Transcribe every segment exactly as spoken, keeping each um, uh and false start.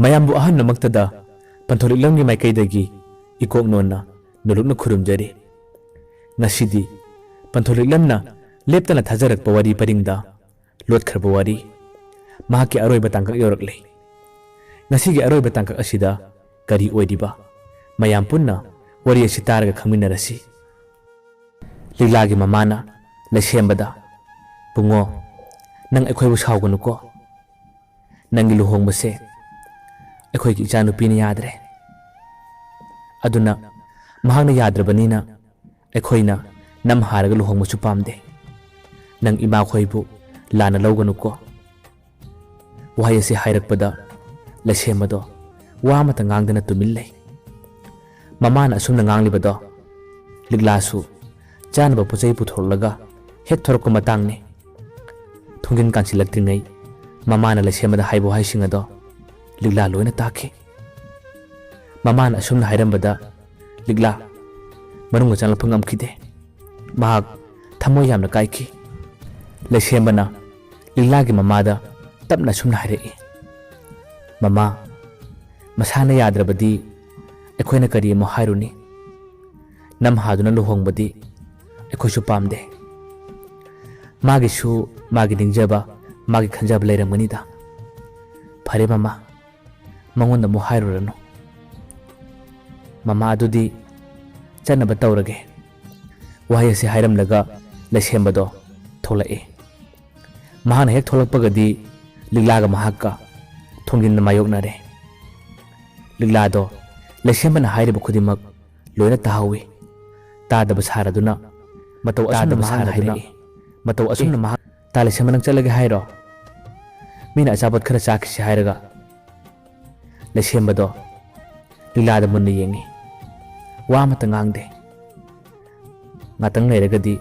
ꯃꯌꯥꯝꯕꯨ ꯑꯍꯥꯟꯕꯃꯛꯇꯗ ꯄꯟꯊꯣꯂꯤꯛꯂꯝꯒꯤ ꯃꯥꯏꯀꯩꯗꯒꯤ ꯏꯀꯣꯛ ꯅꯣꯟꯅ ꯅꯣꯂꯨꯛꯅ ꯈꯨꯔꯨꯝꯖꯔꯤ꯫ ꯉꯁꯤꯗꯤ ꯄꯟꯊꯣꯂꯤꯛꯂꯝꯅ ꯂꯦꯞꯇꯅ ꯊꯥꯖꯔꯛꯄ ꯋꯥꯔꯤ ꯄꯔꯤꯡꯗ ꯂꯣꯠꯈ꯭ꯔꯕ ꯋꯥꯔꯤ ꯃꯍꯥꯛꯀꯤ ꯑꯔꯣꯏꯕ ꯇꯥꯡꯀꯛ ꯌꯧꯔꯛꯂꯦ꯫ ꯉꯁꯤꯒꯤ ꯑꯔꯣꯏꯕ ꯇꯥꯡꯀꯛ ꯑꯁꯤꯗ ꯀꯔꯤ ꯑꯣꯏꯔꯤꯕ? ꯃꯌꯥꯝ ꯄꯨꯟꯅ ꯋꯥꯔꯤ ꯑꯁꯤ ꯇꯥꯔꯒ ꯈꯪꯃꯤꯟꯅꯔꯁꯤ꯫ ꯂꯤꯛꯂꯥꯒꯤ ꯃꯃꯥꯅ ꯂꯩꯁꯦꯝꯕꯗ, "ꯕꯨꯡꯉꯣ, ꯅꯪ ꯑꯩꯈꯣꯏꯕꯨ ꯁꯥꯎꯒꯅꯨꯀꯣ꯫ ꯅꯪꯒꯤ ꯂꯨꯍꯣꯡꯕꯁꯦ ꯑꯩꯈꯣꯏꯒꯤ ꯏꯆꯥꯅꯨꯄꯤꯅ ꯌꯥꯗ꯭ꯔꯦ꯫ ꯑꯗꯨꯅ ꯃꯍꯥꯛꯅ ꯌꯥꯗ꯭ꯔꯕꯅꯤꯅ ꯑꯩꯈꯣꯏꯅ ꯅꯝ ꯍꯥꯏꯔꯒ ꯂꯨꯍꯣꯡꯕꯁꯨ ꯄꯥꯝꯗꯦ꯫ ꯅꯪ ꯏꯃꯥꯈꯣꯏꯕꯨ ꯂꯥꯟꯅ ꯂꯧꯒꯅꯨꯀꯣ"꯫ ꯋꯥꯍꯩ ꯑꯁꯤ ꯍꯥꯏꯔꯛꯄꯗ ꯂꯩꯁꯦꯝꯕꯗꯣ ꯋꯥ ꯑꯃꯠꯇ ꯉꯥꯡꯗꯅ ꯇꯨꯃꯤꯟ ꯂꯩ꯫ ꯃꯃꯥꯅ ꯑꯁꯨꯝꯅ ꯉꯥꯡꯂꯤꯕꯗꯣ ꯂꯤꯛꯂꯥꯁꯨ ꯆꯥꯅꯕ ꯄꯣꯠ ꯆꯩ ꯄꯨꯊꯣꯔꯛꯂꯒ ꯍꯦꯛ ꯊꯣꯔꯛꯄ ꯃꯇꯥꯡꯅꯤ꯫ ꯊꯣꯡꯖꯤꯟ ꯀꯥꯟꯁꯤꯜꯂꯛꯇ꯭ꯔꯤꯉꯩ ꯃꯃꯥꯅ ꯂꯩꯁꯦꯝꯕꯗ ꯍꯥꯏꯕ ꯋꯥꯍꯩꯁꯤꯡ ꯑꯗꯣ ꯂꯤꯛꯂꯥ ꯂꯣꯏꯅ ꯇꯥꯈꯤ꯫ ꯃꯃꯥꯅ ꯑꯁꯨꯝꯅ ꯍꯥꯏꯔꯝꯕꯗ ꯂꯤꯛꯂꯥ ꯃꯅꯨꯡꯗ ꯆꯪꯂꯛꯄ ꯉꯝꯈꯤꯗꯦ꯫ ꯃꯍꯥꯛ ꯊꯃꯣꯏ ꯌꯥꯝꯅ ꯀꯥꯏꯈꯤ꯫ ꯂꯩꯁꯦꯝꯕꯅ ꯂꯤꯛꯂꯥꯒꯤ ꯃꯃꯥꯗ ꯇꯞꯅ ꯑꯁꯨꯝꯅ ꯍꯥꯏꯔꯛꯏ, "ꯃꯃꯥ, ꯃꯁꯥꯅ ꯌꯥꯗ꯭ꯔꯕꯗꯤ ꯑꯩꯈꯣꯏꯅ ꯀꯔꯤ ꯑꯃꯨꯛ ꯍꯥꯏꯔꯨꯅꯤ? ꯅꯝꯍꯥꯗꯨꯅ ꯂꯨꯍꯣꯡꯕꯗꯤ ꯑꯩꯈꯣꯏꯁꯨ ꯄꯥꯝꯗꯦ꯫ ꯃꯥꯒꯤꯁꯨ ꯃꯥꯒꯤ ꯅꯤꯡꯖꯕ, ꯃꯥꯒꯤ ꯈꯟꯖꯕ ꯂꯩꯔꯝꯒꯅꯤꯗ꯫ ꯐꯔꯦ ꯃꯃꯥ, ꯃꯉꯣꯟꯗ ꯑꯃꯨꯛ ꯍꯥꯏꯔꯨꯔꯅꯨ꯫ ꯃꯃꯥ, ꯑꯗꯨꯗꯤ ꯆꯠꯅꯕ ꯇꯧꯔꯒꯦ"꯫ ꯋꯥꯍꯩ ꯑꯁꯤ ꯍꯥꯏꯔꯝꯂꯒ ꯂꯩꯁꯦꯝꯕꯗꯣ ꯊꯣꯛꯂꯛꯏ꯫ ꯃꯍꯥꯛꯅ ꯍꯦꯛ ꯊꯣꯛꯂꯛꯄꯒꯗꯤ ꯂꯤꯛꯂꯥꯒ ꯃꯍꯥꯛꯀ ꯊꯣꯡꯖꯤꯟꯗ ꯃꯥꯌꯣꯛꯅꯔꯦ꯫ ꯂꯤꯛꯂꯥꯗꯣ ꯂꯩꯁꯦꯝꯕꯅ ꯍꯥꯏꯔꯤꯕ ꯈꯨꯗꯤꯡꯃꯛ ꯂꯣꯏꯅ ꯇꯥꯍꯧꯏ꯫ ꯇꯥꯗꯕ ꯁꯥꯔꯗꯨꯅ ꯃꯇꯧ ꯑꯁꯨꯝꯅ ꯇꯥꯗꯕ ꯃꯍꯥꯛꯅ ꯁꯥꯔꯗꯨꯅ ꯍꯥꯏꯔꯛꯏ꯫ ꯃꯇꯧ ꯑꯁꯨꯝꯅ "ꯑꯦ, ꯃꯍꯥꯛ ꯇꯥ ꯂꯩꯁꯦꯝꯕ, ꯅꯪ ꯆꯠꯂꯒꯦ ꯍꯥꯏꯔꯣ? ꯃꯤꯅ ꯑꯆꯥꯄꯣꯠ ꯈꯔ ꯆꯥꯈꯤꯁꯤ ꯍꯥꯏꯔꯒ"꯫ ꯂꯩꯁꯦꯝꯕꯗꯣ ꯂꯤꯛꯂꯥꯗ ꯃꯨꯟꯅ ꯌꯦꯡꯉꯤ꯫ ꯋꯥ ꯑꯃꯠꯇ ꯉꯥꯡꯗꯦ꯫ ꯉꯥꯛꯇꯪ ꯂꯩꯔꯒꯗꯤ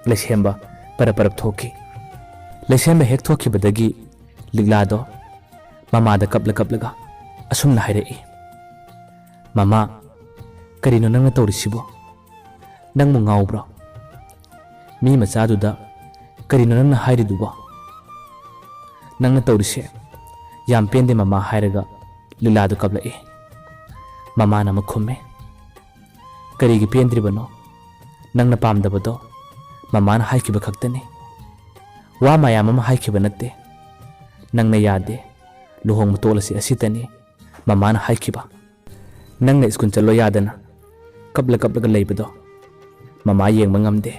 ꯂꯩꯁꯦꯝꯕ ꯄꯔꯞ ꯄꯔꯞ ꯊꯣꯛꯈꯤ꯫ ꯂꯩꯁꯦꯝꯕ ꯍꯦꯛ ꯊꯣꯛꯈꯤꯕꯗꯒꯤ ꯂꯤꯛꯂꯥꯗꯣ ꯃꯃꯥꯗ ꯀꯞꯂ ꯀꯞꯂꯒ ꯑꯁꯨꯝꯅ ꯍꯥꯏꯔꯛꯏ, "ꯃꯃꯥ, ꯀꯔꯤꯅꯣ ꯅꯪꯅ ꯇꯧꯔꯤꯁꯤꯕꯣ? ꯅꯪꯕꯨ ꯉꯥꯎꯕ꯭ꯔꯣ? ꯃꯤ ꯃꯆꯥꯗꯨꯗ ꯀꯔꯤꯅꯣ ꯅꯪꯅ ꯍꯥꯏꯔꯤꯗꯨꯕꯣ? ꯅꯪꯅ ꯇꯧꯔꯤꯁꯦ ꯌꯥꯝ ꯄꯦꯟꯗꯦ ꯃꯃꯥ" ꯍꯥꯏꯔꯒ ꯂꯤꯂꯥꯗꯨ ꯀꯞꯂꯛꯏ꯫ ꯃꯃꯥꯅ ꯑꯃꯨꯛ ꯈꯨꯝꯃꯤ, "ꯀꯔꯤꯒꯤ ꯄꯦꯟꯗ꯭ꯔꯤꯕꯅꯣ? ꯅꯪꯅ ꯄꯥꯝꯗꯕꯗꯣ ꯃꯃꯥꯅ ꯍꯥꯏꯈꯤꯕ ꯈꯛꯇꯅꯤ꯫ ꯋꯥ ꯃꯌꯥꯝ ꯑꯃ ꯍꯥꯏꯈꯤꯕ ꯅꯠꯇꯦ꯫ ꯅꯪꯅ ꯌꯥꯗꯦ, ꯂꯨꯍꯣꯡꯕ ꯇꯣꯛꯂꯁꯤ ꯑꯁꯤꯇꯅꯤ ꯃꯃꯥꯅ ꯍꯥꯏꯈꯤꯕ꯫ ꯅꯪꯅ ꯁ꯭ꯀꯨꯜ ꯆꯠꯂꯣ ꯌꯥꯗꯅ ꯀꯞꯂ ꯀꯞꯂꯒ ꯂꯩꯕꯗꯣ ꯃꯃꯥ ꯌꯦꯡꯕ ꯉꯝꯗꯦ꯫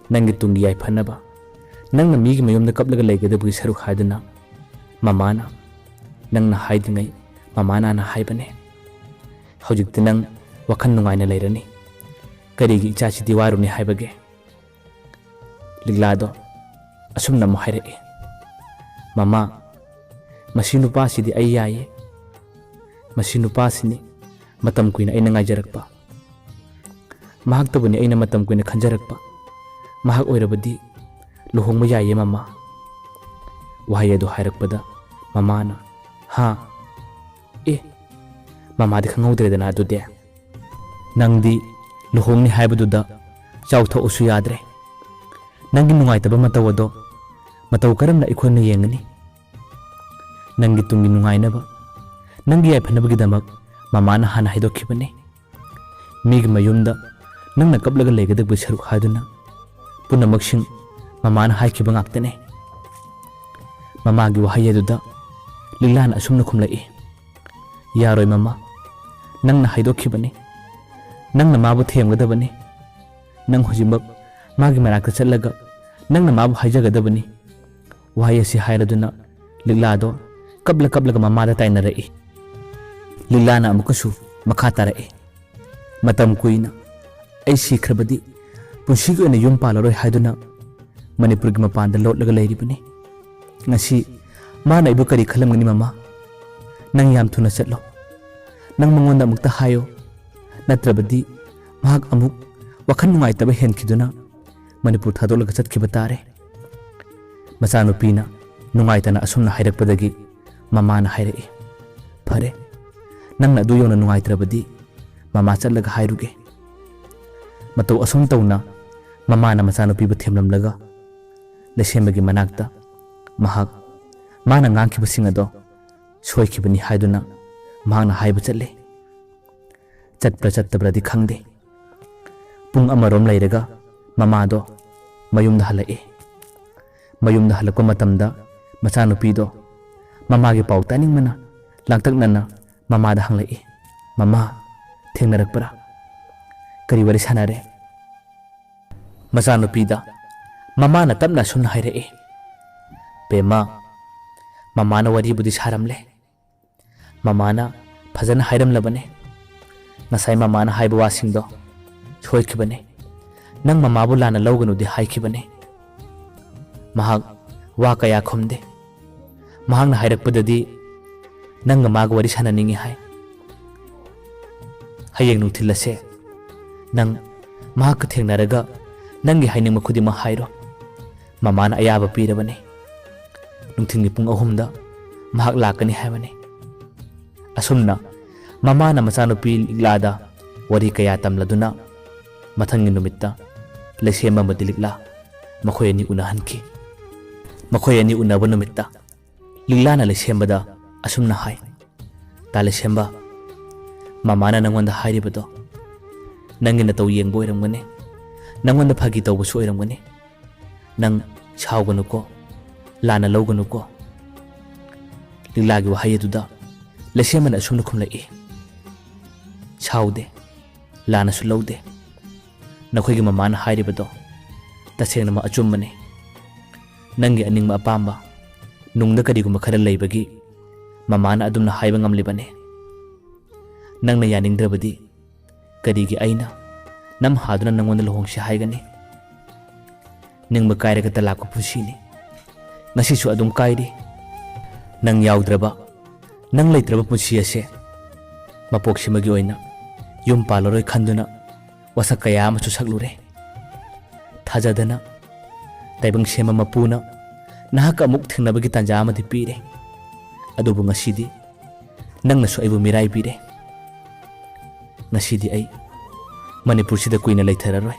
ꯅꯪꯒꯤ ꯇꯨꯡꯒꯤ ꯌꯥꯏꯐꯅꯕ, ꯅꯪꯅ ꯃꯤꯒꯤ ꯃꯌꯨꯝꯗ ꯀꯞꯂꯒ ꯂꯩꯒꯗꯕꯒꯤ ꯁꯔꯨꯛ ꯍꯥꯏꯗꯨꯅ ꯃꯃꯥꯅ ꯅꯪꯅ ꯍꯥꯏꯗ꯭ꯔꯤꯉꯩ ꯃꯃꯥꯅ ꯍꯥꯟꯅ ꯍꯥꯏꯕꯅꯦ꯫ ꯍꯧꯖꯤꯛꯇꯤ ꯅꯪ ꯋꯥꯈꯜ ꯅꯨꯡꯉꯥꯏꯅ ꯂꯩꯔꯅꯤ꯫ ꯀꯔꯤꯒꯤ ꯏꯆꯥꯁꯤꯗꯤ ꯋꯥꯔꯨꯅꯤ ꯍꯥꯏꯕꯒꯦ?" ꯂꯤꯛꯂꯥꯗꯣ ꯑꯁꯨꯝꯅ ꯑꯃꯨꯛ ꯍꯥꯏꯔꯛꯏ, "ꯃꯃꯥ, ꯃꯁꯤ ꯅꯨꯄꯥꯁꯤꯗꯤ ꯑꯩ ꯌꯥꯏꯌꯦ꯫ ꯃꯁꯤ ꯅꯨꯄꯥꯁꯤꯅꯤ ꯃꯇꯝ ꯀꯨꯏꯅ ꯑꯩꯅ ꯉꯥꯏꯖꯔꯛꯄ꯫ ꯃꯍꯥꯛꯇꯕꯨꯅꯤ ꯑꯩꯅ ꯃꯇꯝ ꯀꯨꯏꯅ ꯈꯟꯖꯔꯛꯄ꯫ ꯃꯍꯥꯛ ꯑꯣꯏꯔꯕꯗꯤ ꯂꯨꯍꯣꯡꯕ ꯌꯥꯏꯌꯦ ꯃꯃꯥ꯫" ꯋꯥꯍꯩ ꯑꯗꯨ ꯍꯥꯏꯔꯛꯄꯗ ꯃꯃꯥꯅ, "ꯍꯥ? ꯑꯦ, ꯃꯃꯥꯗꯤ ꯈꯪꯍꯧꯗ꯭ꯔꯦꯗꯅ ꯑꯗꯨꯗꯤ꯫ ꯅꯪꯗꯤ ꯂꯨꯍꯣꯡꯅꯤ ꯍꯥꯏꯕꯗꯨꯗ ꯆꯥꯎꯊꯣꯛꯎꯁꯨ ꯌꯥꯗ꯭ꯔꯦ꯫ ꯅꯪꯒꯤ ꯅꯨꯡꯉꯥꯏꯇꯕ ꯃꯇꯧ ꯑꯗꯣ ꯃꯇꯧ ꯀꯔꯝꯅ ꯑꯩꯈꯣꯏꯅ ꯌꯦꯡꯒꯅꯤ? ꯅꯪꯒꯤ ꯇꯨꯡꯒꯤ ꯅꯨꯡꯉꯥꯏꯅꯕ, ꯅꯪꯒꯤ ꯌꯥꯏꯐꯅꯕꯒꯤꯗꯃꯛ ꯃꯃꯥꯅ ꯍꯥꯟꯅ ꯍꯥꯏꯗꯣꯛꯈꯤꯕꯅꯤ꯫ ꯃꯤꯒꯤ ꯃꯌꯨꯝꯗ ꯅꯪꯅ ꯀꯞꯂꯒ ꯂꯩꯒꯗꯕꯒꯤ ꯁꯔꯨꯛ ꯍꯥꯏꯗꯨꯅ ꯄꯨꯝꯅꯃꯛꯁꯤꯡ ꯃꯃꯥꯅ ꯍꯥꯏꯈꯤꯕ ꯉꯥꯛꯇꯅꯤ꯫" ꯃꯃꯥꯒꯤ ꯋꯥꯍꯩ ꯑꯗꯨꯗ ꯂꯤꯛꯂꯥꯅ ꯑꯁꯨꯝꯅ ꯈꯨꯝꯂꯛꯏ, "ꯌꯥꯔꯣꯏ ꯃꯃꯥ, ꯅꯪꯅ ꯍꯥꯏꯗꯣꯛꯈꯤꯕꯅꯤ꯫ ꯅꯪꯅ ꯃꯥꯕꯨ ꯊꯦꯝꯒꯗꯕꯅꯤ꯫ ꯅꯪ ꯍꯧꯖꯤꯛꯃꯛ ꯃꯥꯒꯤ ꯃꯅꯥꯛꯇ ꯆꯠꯂꯒ ꯅꯪꯅ ꯃꯥꯕꯨ ꯍꯥꯏꯖꯒꯗꯕꯅꯤ꯫" ꯋꯥꯍꯩ ꯑꯁꯤ ꯍꯥꯏꯔꯗꯨꯅ ꯂꯤꯛꯂꯥꯗꯣ ꯀꯞꯂ ꯀꯞꯂꯒ ꯃꯃꯥꯗ ꯇꯥꯏꯅꯔꯛꯏ꯫ ꯂꯤꯛꯂꯥꯅ ꯑꯃꯨꯛꯀꯁꯨ ꯃꯈꯥ ꯇꯥꯔꯛꯏ, "ꯃꯇꯝ ꯀꯨꯏꯅ ꯑꯩ ꯁꯤꯈ꯭ꯔꯕꯗꯤ ꯄꯨꯟꯁꯤꯒꯤ ꯑꯣꯏꯅ ꯌꯨꯝ ꯄꯥꯜꯂꯔꯣꯏ ꯍꯥꯏꯗꯨꯅ ꯃꯅꯤꯄꯨꯔꯒꯤ ꯃꯄꯥꯟꯗ ꯂꯣꯠꯂꯒ ꯂꯩꯔꯤꯕꯅꯤ꯫ ꯉꯁꯤ ꯃꯥꯅ ꯑꯩꯕꯨ ꯀꯔꯤ ꯈꯜꯂꯝꯒꯅꯤ ꯃꯃꯥ? ꯅꯪ ꯌꯥꯝ ꯊꯨꯅ ꯆꯠꯂꯣ꯫ ꯅꯪ ꯃꯉꯣꯟꯗ ꯑꯃꯨꯛꯇ ꯍꯥꯏꯌꯣ꯫ ꯅꯠꯇ꯭ꯔꯕꯗꯤ ꯃꯍꯥꯛ ꯑꯃꯨꯛ ꯋꯥꯈꯜ ꯅꯨꯡꯉꯥꯏꯇꯕ ꯍꯦꯟꯈꯤꯗꯨꯅ ꯃꯅꯤꯄꯨꯔ ꯊꯥꯗꯣꯛꯂꯒ ꯆꯠꯈꯤꯕ ꯇꯥꯔꯦ꯫" ꯃꯆꯥꯅꯨꯄꯤꯅ ꯅꯨꯡꯉꯥꯏꯇꯅ ꯑꯁꯨꯝꯅ ꯍꯥꯏꯔꯛꯄꯗꯒꯤ ꯃꯃꯥꯅ ꯍꯥꯏꯔꯛꯏ, "ꯐꯔꯦ, ꯅꯪꯅ ꯑꯗꯨ ꯌꯧꯅ ꯅꯨꯡꯉꯥꯏꯇ꯭ꯔꯕꯗꯤ ꯃꯃꯥ ꯆꯠꯂꯒ ꯍꯥꯏꯔꯨꯒꯦ꯫" ꯃꯇꯧ ꯑꯁꯨꯝ ꯇꯧꯅ ꯃꯃꯥꯅ ꯃꯆꯥꯅꯨꯄꯤꯕꯨ ꯊꯦꯝꯂꯝꯂꯒ ꯂꯩꯁꯦꯝꯕꯒꯤ ꯃꯅꯥꯛꯇ ꯃꯍꯥꯛ ꯃꯥꯅ ꯉꯥꯡꯈꯤꯕꯁꯤꯡ ꯑꯗꯣ ꯁꯣꯏꯈꯤꯕꯅꯤ ꯍꯥꯏꯗꯨꯅ ꯃꯍꯥꯛꯅ ꯍꯥꯏꯕ ꯆꯠꯂꯦ꯫ ꯆꯠꯄ꯭ꯔꯥ ꯆꯠꯇꯕ꯭ꯔꯗꯤ ꯈꯪꯗꯦ꯫ ꯄꯨꯡ ꯑꯃꯔꯣꯝ ꯂꯩꯔꯒ ꯃꯃꯥꯗꯣ ꯃꯌꯨꯝꯗ ꯍꯜꯂꯛꯏ꯫ ꯃꯌꯨꯝꯗ ꯍꯜꯂꯛꯄ ꯃꯇꯝꯗ ꯃꯆꯥꯅꯨꯄꯤꯗꯣ ꯃꯃꯥꯒꯤ ꯄꯥꯎ ꯇꯥꯅꯤꯡꯕꯅ ꯂꯥꯡꯇꯛꯅꯅ ꯃꯃꯥꯗ ꯍꯪꯂꯛꯏ, "ꯃꯃꯥ, ꯊꯦꯡꯅꯔꯛꯄ꯭ꯔꯥ? ꯀꯔꯤ ꯋꯥꯔꯤ ꯁꯥꯟꯅꯔꯦ?" ꯃꯆꯥꯅꯨꯄꯤꯗ ꯃꯃꯥꯅ ꯇꯞꯅ ꯑꯁꯨꯝꯅ ꯍꯥꯏꯔꯛꯏ, "ꯕꯦꯝꯃ, ꯃꯃꯥꯅ ꯋꯥꯔꯤꯕꯨꯗꯤ ꯁꯥꯔꯝꯂꯦ꯫ ꯃꯃꯥꯅ ꯐꯖꯅ ꯍꯥꯏꯔꯝꯂꯕꯅꯦ꯫ ꯉꯁꯥꯏ ꯃꯃꯥꯅ ꯍꯥꯏꯕ ꯋꯥꯁꯤꯡꯗꯣ ꯁꯣꯏꯈꯤꯕꯅꯦ꯫ ꯅꯪ ꯃꯃꯥꯕꯨ ꯂꯥꯟꯅ ꯂꯧꯒꯅꯨꯗꯤ ꯍꯥꯏꯈꯤꯕꯅꯦ꯫ ꯃꯍꯥꯛ ꯋꯥ ꯀꯌꯥ ꯈꯨꯝꯗꯦ꯫ ꯃꯍꯥꯛꯅ ꯍꯥꯏꯔꯛꯄꯗꯗꯤ ꯅꯪꯒ ꯃꯥꯒ ꯋꯥꯔꯤ ꯁꯥꯟꯅꯅꯤꯡꯉꯤ ꯍꯥꯏ꯫ ꯍꯌꯦꯡ ꯅꯨꯡꯊꯤꯜ ꯑꯁꯦ ꯅꯪ ꯃꯍꯥꯛꯀ ꯊꯦꯡꯅꯔꯒ ꯅꯪꯒꯤ ꯍꯥꯏꯅꯤꯡꯕ ꯈꯨꯗꯤꯡꯃꯛ ꯍꯥꯏꯔꯣ꯫ ꯃꯃꯥꯅ ꯑꯌꯥꯕ ꯄꯤꯔꯕꯅꯤ꯫ ꯅꯨꯡꯊꯤꯜꯒꯤ ꯄꯨꯡ ꯑꯍꯨꯝꯗ ꯃꯍꯥꯛ ꯂꯥꯛꯀꯅꯤ ꯍꯥꯏꯕꯅꯤ꯫" ꯑꯁꯨꯝꯅ ꯃꯃꯥꯅ ꯃꯆꯥꯅꯨꯄꯤ ꯂꯤꯛꯂꯥꯗ ꯋꯥꯔꯤ ꯀꯌꯥ ꯇꯝꯂꯗꯨꯅ ꯃꯊꯪꯒꯤ ꯅꯨꯃꯤꯠꯇ ꯂꯩꯁꯦꯝꯕ ꯑꯃꯗꯤ ꯂꯤꯛꯂꯥ ꯃꯈꯣꯏ ꯑꯅꯤ ꯎꯅꯍꯟꯈꯤ꯫ ꯃꯈꯣꯏ ꯑꯅꯤ ꯎꯅꯕ ꯅꯨꯃꯤꯠꯇ ꯂꯤꯛꯂꯥꯅ ꯂꯩꯁꯦꯝꯕꯗ ꯑꯁꯨꯝꯅ ꯍꯥꯏ, "ꯇꯥ ꯂꯩꯁꯦꯝꯕ, ꯃꯃꯥꯅ ꯅꯪꯉꯣꯟꯗ ꯍꯥꯏꯔꯤꯕꯗꯣ ꯅꯪꯒꯤ ꯅꯇꯧ ꯌꯦꯡꯕ ꯑꯣꯏꯔꯝꯒꯅꯤ, ꯅꯪꯉꯣꯟꯗ ꯐꯥꯒꯤ ꯇꯧꯕꯁꯨ ꯑꯣꯏꯔꯝꯒꯅꯤ꯫ ꯅꯪ ꯁꯥꯎꯒꯅꯨꯀꯣ, ꯂꯥꯟꯅ ꯂꯧꯒꯅꯨꯀꯣ꯫" ꯂꯤꯛꯂꯥꯒꯤ ꯋꯥꯍꯩ ꯑꯗꯨꯗ ꯂꯩꯁꯦꯝꯕꯅ ꯑꯁꯨꯝꯅ ꯈꯨꯝꯂꯛꯏ, "ꯁꯥꯎꯗꯦ, ꯂꯥꯟꯅꯁꯨ ꯂꯧꯗꯦ꯫ ꯅꯈꯣꯏꯒꯤ ꯃꯃꯥꯅ ꯍꯥꯏꯔꯤꯕꯗꯣ ꯇꯁꯦꯡꯅꯃꯛ ꯑꯆꯨꯝꯕꯅꯤ꯫ ꯅꯪꯒꯤ ꯑꯅꯤꯡꯕ ꯑꯄꯥꯝꯕ ꯅꯨꯡꯗ ꯀꯔꯤꯒꯨꯝꯕ ꯈꯔ ꯂꯩꯕꯒꯤ ꯃꯃꯥꯅ ꯑꯗꯨꯝꯅ ꯍꯥꯏꯕ ꯉꯝꯂꯤꯕꯅꯤ꯫ ꯅꯪꯅ ꯌꯥꯅꯤꯡꯗ꯭ꯔꯕꯗꯤ ꯀꯔꯤꯒꯤ ꯑꯩꯅ ꯅꯝ ꯍꯥꯗꯨꯅ ꯅꯪꯉꯣꯟꯗ ꯂꯨꯍꯣꯡꯁꯤ ꯍꯥꯏꯒꯅꯤ? ꯅꯤꯡꯕ ꯀꯥꯏꯔꯒꯇ ꯂꯥꯛꯄ ꯄꯨꯟꯁꯤꯅꯤ꯫ ꯉꯁꯤꯁꯨ ꯑꯗꯨꯝ ꯀꯥꯏꯔꯤ꯫ ꯅꯪ ꯌꯥꯎꯗ꯭ꯔꯕ, ꯅꯪ ꯂꯩꯇ꯭ꯔꯕ ꯄꯨꯟꯁꯤ ꯑꯁꯦ ꯃꯄꯣꯛꯁꯤꯃꯒꯤ ꯑꯣꯏꯅ ꯌꯨꯝ ꯄꯥꯜꯂꯔꯣꯏ ꯈꯟꯗꯨꯅ ꯋꯥꯁꯛ ꯀꯌꯥ ꯑꯃꯁꯨ ꯁꯛꯂꯨꯔꯦ꯫ ꯊꯥꯖꯗꯅ ꯇꯥꯏꯕꯪ ꯁꯦꯝꯕ ꯃꯄꯨꯅ ꯅꯍꯥꯛꯀ ꯑꯃꯨꯛ ꯊꯦꯡꯅꯕꯒꯤ ꯇꯥꯟꯖꯥ ꯑꯃꯗꯤ ꯄꯤꯔꯦ꯫ ꯑꯗꯨꯕꯨ ꯉꯁꯤꯗꯤ ꯅꯪꯅꯁꯨ ꯑꯩꯕꯨ ꯃꯤꯔꯥꯏꯕꯤꯔꯦ꯫ ꯉꯁꯤꯗꯤ ꯑꯩ ꯃꯅꯤꯄꯨꯔꯁꯤꯗ ꯀꯨꯏꯅ ꯂꯩꯊꯔꯔꯣꯏ꯫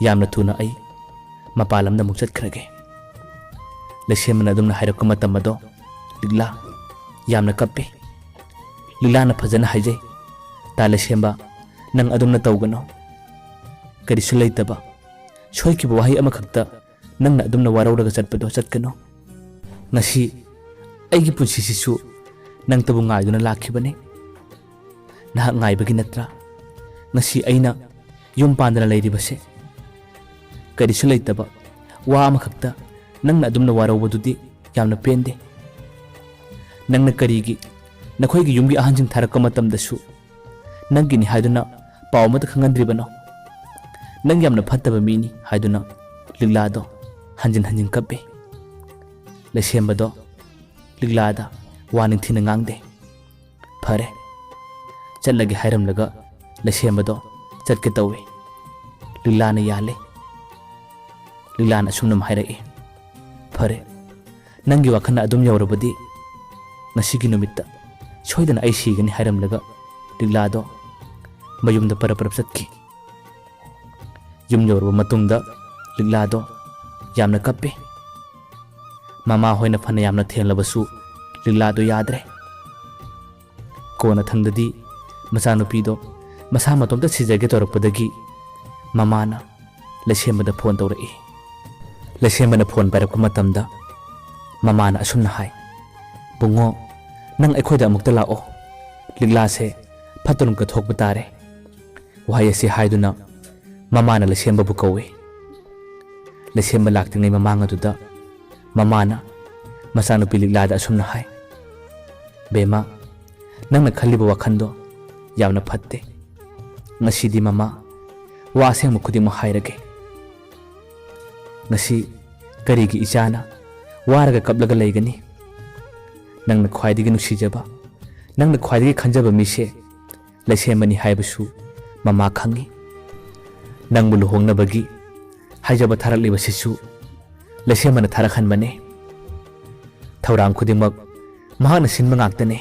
ꯌꯥꯝꯅ ꯊꯨꯅ ꯑꯩ ꯃꯄꯥꯟ ꯂꯝꯗ ꯑꯃꯨꯛ ꯆꯠꯈ꯭ꯔꯒꯦ꯫" ꯂꯩꯁꯦꯝꯕꯅ ꯑꯗꯨꯝꯅ ꯍꯥꯏꯔꯛꯄ ꯃꯇꯝ ꯑꯗꯣ ꯂꯤꯛꯂꯥ ꯌꯥꯝꯅ ꯀꯞꯄꯤ꯫ ꯂꯤꯂꯥꯅ ꯐꯖꯅ ꯍꯥꯏꯖꯩ, "ꯇꯥ ꯂꯩꯁꯦꯝꯕ, ꯅꯪ ꯑꯗꯨꯝꯅ ꯇꯧꯒꯅꯨ꯫ ꯀꯔꯤꯁꯨ ꯂꯩꯇꯕ, ꯁꯣꯏꯈꯤꯕ ꯋꯥꯍꯩ ꯑꯃꯈꯛꯇ ꯅꯪꯅ ꯑꯗꯨꯝꯅ ꯋꯥꯔꯧꯔꯒ ꯆꯠꯄꯗꯣ ꯆꯠꯀꯅꯨ꯫ ꯉꯁꯤ ꯑꯩꯒꯤ ꯄꯨꯟꯁꯤꯁꯤꯁꯨ ꯅꯪꯇꯕꯨ ꯉꯥꯏꯗꯨꯅ ꯂꯥꯛꯈꯤꯕꯅꯤ꯫ ꯅꯍꯥꯛ ꯉꯥꯏꯕꯒꯤ ꯅꯠꯇ꯭ꯔꯥ ꯉꯁꯤ ꯑꯩꯅ ꯌꯨꯝ ꯄꯥꯟꯗꯅ ꯂꯩꯔꯤꯕꯁꯦ? ꯀꯔꯤꯁꯨ ꯂꯩꯇꯕ ꯋꯥ ꯑꯃꯈꯛꯇ ꯅꯪꯅ ꯑꯗꯨꯝꯅ ꯋꯥꯔꯧꯕꯗꯨꯗꯤ ꯌꯥꯝꯅ ꯄꯦꯟꯗꯦ꯫ ꯅꯪꯅ ꯀꯔꯤꯒꯤ ꯅꯈꯣꯏꯒꯤ ꯌꯨꯝꯒꯤ ꯑꯍꯟꯁꯤꯡ ꯊꯥꯔꯛꯄ ꯃꯇꯝꯗꯁꯨ ꯅꯪꯒꯤꯅꯤ ꯍꯥꯏꯗꯨꯅ ꯄꯥꯎ ꯑꯃꯠꯇ ꯈꯪꯍꯟꯗ꯭ꯔꯤꯕꯅꯣ? ꯅꯪ ꯌꯥꯝꯅ ꯐꯠꯇꯕ ꯃꯤꯅꯤ" ꯍꯥꯏꯗꯨꯅ ꯂꯤꯛꯂꯥꯗꯣ ꯍꯟꯖꯤꯟ ꯍꯟꯖꯤꯟ ꯀꯞꯄꯤ꯫ ꯂꯩꯁꯦꯝꯕꯗꯣ ꯂꯤꯛꯂꯥꯗ ꯋꯥ ꯅꯤꯡꯊꯤꯅ ꯉꯥꯡꯗꯦ꯫ "ꯐꯔꯦ," ꯆꯠꯂꯒꯦ ꯍꯥꯏꯔꯝꯂꯒ ꯂꯩꯁꯦꯝꯕꯗꯣ ꯆꯠꯀꯦ ꯇꯧꯏ꯫ ꯂꯤꯛꯂꯥꯅ ꯌꯥꯜꯂꯦ꯫ ꯂꯤꯛꯂꯥꯅ ꯑꯁꯨꯝꯅ ꯍꯥꯏꯔꯛꯏ, "ꯐꯔꯦ, ꯅꯪꯒꯤ ꯋꯥꯈꯜꯅ ꯑꯗꯨꯝ ꯌꯧꯔꯕꯗꯤ ꯉꯁꯤꯒꯤ ꯅꯨꯃꯤꯠꯇ ꯁꯣꯏꯗꯅ ꯑꯩ ꯁꯤꯒꯅꯤ" ꯍꯥꯏꯔꯝꯂꯒ ꯂꯤꯛꯂꯥꯗꯣ ꯃꯌꯨꯝꯗ ꯄꯔꯞ ꯄꯔꯞ ꯆꯠꯈꯤ꯫ ꯌꯨꯝ ꯌꯧꯔꯕ ꯃꯇꯨꯡꯗ ꯂꯤꯛꯂꯥꯗꯣ ꯌꯥꯝꯅ ꯀꯞꯄꯤ꯫ ꯃꯃꯥ ꯍꯣꯏꯅ ꯐꯅ ꯌꯥꯝꯅ ꯊꯦꯝꯂꯕꯁꯨ ꯂꯤꯛꯂꯥꯗꯣ ꯌꯥꯗ꯭ꯔꯦ꯫ ꯀꯣꯟꯅꯊꯪꯗꯗꯤ ꯃꯆꯥꯅꯨꯄꯤꯗꯣ ꯃꯁꯥ ꯃꯇꯣꯝꯇ ꯁꯤꯖꯒꯦ ꯇꯧꯔꯛꯄꯗꯒꯤ ꯃꯃꯥꯅ ꯂꯩꯁꯦꯝꯕꯗ ꯐꯣꯟ ꯇꯧꯔꯛꯏ꯫ ꯂꯩꯁꯦꯝꯕꯅ ꯐꯣꯟ ꯄꯥꯏꯔꯛꯄ ꯃꯇꯝꯗ ꯃꯃꯥꯅ ꯑꯁꯨꯝꯅ ꯍꯥꯏ, "ꯕꯨꯡꯉꯣ, ꯅꯪ ꯑꯩꯈꯣꯏꯗ ꯑꯃꯨꯛꯇ ꯂꯥꯛꯑꯣ꯫ ꯂꯤꯛꯂꯥꯁꯦ ꯐꯠꯇ ꯅꯨꯡꯗ ꯊꯣꯛꯄ ꯇꯥꯔꯦ"꯫ ꯋꯥꯍꯩ ꯑꯁꯤ ꯍꯥꯏꯗꯨꯅ ꯃꯃꯥꯅ ꯂꯩꯁꯦꯝꯕꯕꯨ ꯀꯧꯏ꯫ ꯂꯩꯁꯦꯝꯕ ꯂꯥꯛꯇ꯭ꯔꯤꯉꯩ ꯃꯃꯥꯡ ꯑꯗꯨꯗ ꯃꯃꯥꯅ ꯃꯆꯥꯅꯨꯄꯤ ꯂꯤꯛꯂꯥꯗ ꯑꯁꯨꯝꯅ ꯍꯥꯏ, "ꯕꯦꯝꯃ, ꯅꯪꯅ ꯈꯜꯂꯤꯕ ꯋꯥꯈꯜꯗꯣ ꯌꯥꯝꯅ ꯐꯠꯇꯦ꯫ ꯉꯁꯤꯗꯤ ꯃꯃꯥ ꯋꯥ ꯑꯁꯦꯡꯕ ꯈꯨꯗꯤꯡꯃꯛ ꯍꯥꯏꯔꯒꯦ꯫ ꯉꯁꯤ ꯀꯔꯤꯒꯤ ꯏꯆꯥꯅ ꯋꯥꯔꯒ ꯀꯞꯂꯒ ꯂꯩꯒꯅꯤ? ꯅꯪꯅ ꯈ꯭ꯋꯥꯏꯗꯒꯤ ꯅꯨꯡꯁꯤꯖꯕ, ꯅꯪꯅ ꯈ꯭ꯋꯥꯏꯗꯒꯤ ꯈꯟꯖꯕ ꯃꯤꯁꯦ ꯂꯩꯁꯦꯝꯕꯅꯤ ꯍꯥꯏꯕꯁꯨ ꯃꯃꯥ ꯈꯪꯏ꯫ ꯅꯪꯕꯨ ꯂꯨꯍꯣꯡꯅꯕꯒꯤ ꯍꯥꯏꯖꯕ ꯊꯥꯔꯛꯂꯤꯕꯁꯤꯁꯨ ꯂꯩꯁꯦꯝꯕꯅ ꯊꯥꯔꯛꯍꯟꯕꯅꯤ꯫ ꯊꯧꯔꯥꯡ ꯈꯨꯗꯤꯡꯃꯛ ꯃꯍꯥꯛꯅ ꯁꯤꯟꯕ ꯉꯥꯛꯇꯅꯤ꯫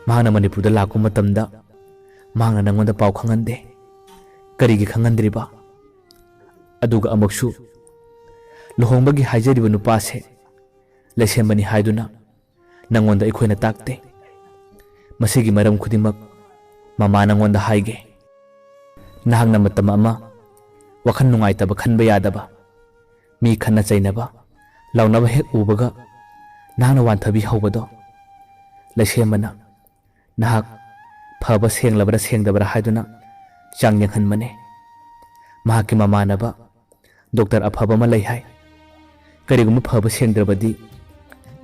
ꯃꯍꯥꯛꯅ ꯃꯅꯤꯄꯨꯔꯗ ꯂꯥꯛꯄ ꯃꯇꯝꯗ ꯃꯍꯥꯛꯅ ꯅꯪꯉꯣꯟꯗ ꯄꯥꯎ ꯈꯪꯍꯟꯗꯦ꯫ ꯀꯔꯤꯒꯤ ꯈꯪꯍꯟꯗ꯭ꯔꯤꯕ? ꯑꯗꯨꯒ ꯑꯃꯨꯛꯁꯨ ꯂꯨꯍꯣꯡꯕꯒꯤ ꯍꯥꯏꯖꯔꯤꯕ ꯅꯨꯄꯥꯁꯦ ꯂꯩꯁꯦꯝꯕꯅꯤ ꯍꯥꯏꯗꯨꯅ ꯅꯪꯉꯣꯟꯗ ꯑꯩꯈꯣꯏꯅ ꯇꯥꯛꯇꯦ꯫ ꯃꯁꯤꯒꯤ ꯃꯔꯝ ꯈꯨꯗꯤꯡꯃꯛ ꯃꯃꯥ ꯅꯪꯉꯣꯟꯗ ꯍꯥꯏꯒꯦ꯫ ꯅꯍꯥꯛꯅ ꯃꯇꯝ ꯑꯃ ꯋꯥꯈꯜ ꯅꯨꯡꯉꯥꯏꯇꯕ, ꯈꯟꯕ ꯌꯥꯗꯕ, ꯃꯤ ꯈꯠꯅ ꯆꯩꯅꯕ, ꯂꯥꯎꯅꯕ ꯍꯦꯛ ꯎꯕꯒ ꯅꯍꯥꯛꯅ ꯋꯥꯟꯊꯕꯤ ꯍꯧꯕꯗꯣ, ꯂꯩꯁꯦꯝꯕꯅ ꯅꯍꯥꯛ ꯐꯕ ꯁꯦꯡꯂꯕ꯭ꯔꯥ ꯁꯦꯡꯗꯕ꯭ꯔꯥ ꯍꯥꯏꯗꯨꯅ ꯆꯥꯡ ꯌꯦꯡꯍꯟꯕꯅꯦ꯫ ꯃꯍꯥꯛꯀꯤ ꯃꯃꯥꯟꯅꯕ ꯗꯣꯛꯇꯔ ꯑꯐꯕ ꯑꯃ ꯂꯩ ꯍꯥꯏ꯫ ꯀꯔꯤꯒꯨꯝꯕ ꯐꯕ ꯁꯦꯡꯗ꯭ꯔꯕꯗꯤ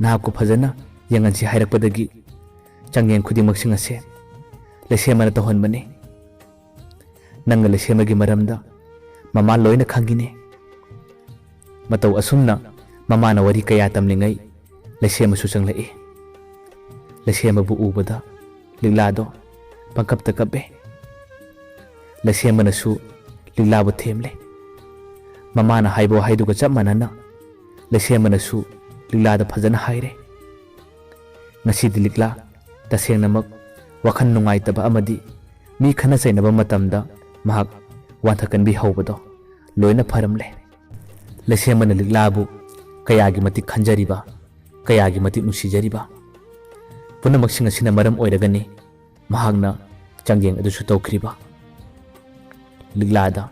ꯅꯍꯥꯛꯄꯨ ꯐꯖꯅ ꯌꯦꯡꯍꯟꯁꯤ ꯍꯥꯏꯔꯛꯄꯗꯒꯤ ꯆꯥꯡꯌꯦꯡ ꯈꯨꯗꯤꯡꯃꯛꯁꯤꯡ ꯑꯁꯦ ꯂꯩꯁꯦꯝꯕꯅ ꯇꯧꯍꯟꯕꯅꯤ꯫ ꯅꯪꯒ ꯂꯩꯁꯦꯝꯕꯒꯤ ꯃꯔꯝꯗ ꯃꯃꯥ ꯂꯣꯏꯅ ꯈꯪꯉꯤꯅꯦ꯫ ꯃꯇꯧ ꯑꯁꯨꯝꯅ ꯃꯃꯥꯅ ꯋꯥꯔꯤ ꯀꯌꯥ ꯇꯝꯂꯤꯉꯩ ꯂꯩꯁꯦꯝꯕꯁꯨ ꯆꯪꯂꯛꯏ꯫ ꯂꯩꯁꯦꯝꯕꯕꯨ ꯎꯕꯗ ꯂꯤꯛꯂꯥꯗꯣ ꯄꯪꯀꯞꯇ ꯀꯞꯄꯦ꯫ ꯂꯩꯁꯦꯝꯕꯅꯁꯨ ꯂꯤꯛꯂꯥꯕꯨ ꯊꯦꯝꯂꯦ꯫ ꯃꯃꯥꯅ ꯍꯥꯏꯕ ꯋꯥꯍꯩꯗꯨꯒ ꯆꯞ ꯃꯥꯟꯅꯅ ꯂꯩꯁꯦꯝꯕꯅꯁꯨ ꯂꯤꯛꯂꯥꯗ ꯐꯖꯅ ꯍꯥꯏꯔꯦ꯫ ꯉꯁꯤꯗꯤ ꯂꯤꯛꯂꯥ ꯇꯁꯦꯡꯅꯃꯛ ꯋꯥꯈꯜ ꯅꯨꯡꯉꯥꯏꯇꯕ ꯑꯃꯗꯤ ꯃꯤ ꯈꯠꯅ ꯆꯩꯅꯕ ꯃꯇꯝꯗ ꯃꯍꯥꯛ ꯋꯥꯟꯊ ꯀꯟꯕꯤ ꯍꯧꯕꯗꯣ ꯂꯣꯏꯅ ꯐꯔꯝꯂꯦ꯫ ꯂꯩꯁꯦꯝꯕꯅ ꯂꯤꯛꯂꯥꯕꯨ ꯀꯌꯥꯒꯤ ꯃꯇꯤꯛ ꯈꯟꯖꯔꯤꯕ, ꯀꯌꯥꯒꯤ ꯃꯇꯤꯛ ꯅꯨꯡꯁꯤꯖꯔꯤꯕ꯫ ꯄꯨꯝꯅꯃꯛꯁꯤꯡ ꯑꯁꯤꯅ ꯃꯔꯝ ꯑꯣꯏꯔꯒꯅꯤ ꯃꯍꯥꯛꯅ ꯆꯥꯡꯌꯦꯡ ꯑꯗꯨꯁꯨ ꯇꯧꯈ꯭ꯔꯤꯕ꯫ ꯂꯤꯛꯂꯥꯗ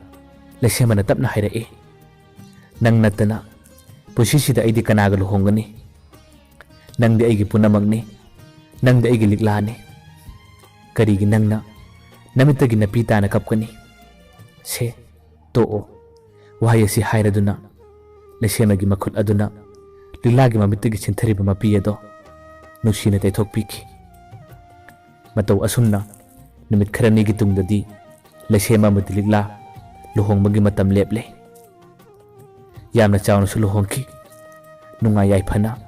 ꯂꯩꯁꯦꯝꯕꯅ ꯇꯞꯅ ꯍꯥꯏꯔꯛꯏ, "ꯅꯪ ꯅꯠꯇꯅ ꯄꯨꯟꯁꯤꯁꯤꯗ ꯑꯩꯗꯤ ꯀꯅꯥꯒ ꯂꯨꯍꯣꯡꯒꯅꯤ? ꯅꯪꯗꯤ ꯑꯩꯒꯤ ꯄꯨꯝꯅꯃꯛꯅꯤ꯫ ꯅꯪꯗꯤ ꯑꯩꯒꯤ ꯂꯤꯛꯂꯥꯅꯤ꯫ ꯀꯔꯤꯒꯤ ꯅꯪꯅ ꯅꯃꯤꯠꯇꯒꯤ ꯅꯄꯤ ꯇꯥꯅ ꯀꯞꯀꯅꯤ? ꯁꯦ, ꯇꯣꯛꯑꯣ꯫" ꯋꯥꯍꯩ ꯑꯁꯤ ꯍꯥꯏꯔꯗꯨꯅ ꯂꯩꯁꯦꯝꯕꯒꯤ ꯃꯈꯨꯠ ꯑꯗꯨꯅ ꯂꯤꯛꯂꯥꯒꯤ ꯃꯃꯤꯠꯇꯒꯤ ꯆꯤꯟꯊꯔꯤꯕ ꯃꯄꯤ ꯑꯗꯣ ꯅꯨꯡꯁꯤꯅ ꯇꯩꯊꯣꯛꯄꯤꯈꯤ꯫ ꯃꯇꯧ ꯑꯁꯨꯝꯅ ꯅꯨꯃꯤꯠ ꯈꯔꯅꯤꯒꯤ ꯇꯨꯡꯗꯗꯤ ꯂꯩꯁꯦꯝꯕ ꯑꯃꯗꯤ ꯂꯤꯛꯂꯥ ꯂꯨꯍꯣꯡꯕꯒꯤ ꯃꯇꯝ ꯂꯦꯞꯂꯦ꯫ ꯌꯥꯝꯅ ꯆꯥꯎꯅꯁꯨ ꯂꯨꯍꯣꯡꯈꯤ꯫ ꯅꯨꯡꯉꯥꯏ ꯌꯥꯏꯐꯅ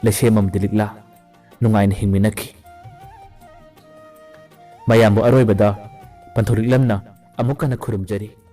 ꯂꯩꯁꯦꯝꯕ ꯑꯃꯗꯤ ꯂꯤꯛꯂꯥ ꯅꯨꯡꯉꯥꯏꯅ ꯍꯤꯡꯃꯤꯟꯅꯈꯤ꯫ ꯃꯌꯥꯝꯕꯨ ꯑꯔꯣꯏꯕꯗ ꯄꯟꯊꯧ ꯂꯤꯛꯂꯝꯅ ꯑꯃꯨꯛ ꯍꯟꯅ ꯈꯨꯔꯨꯝꯖꯔꯤ꯫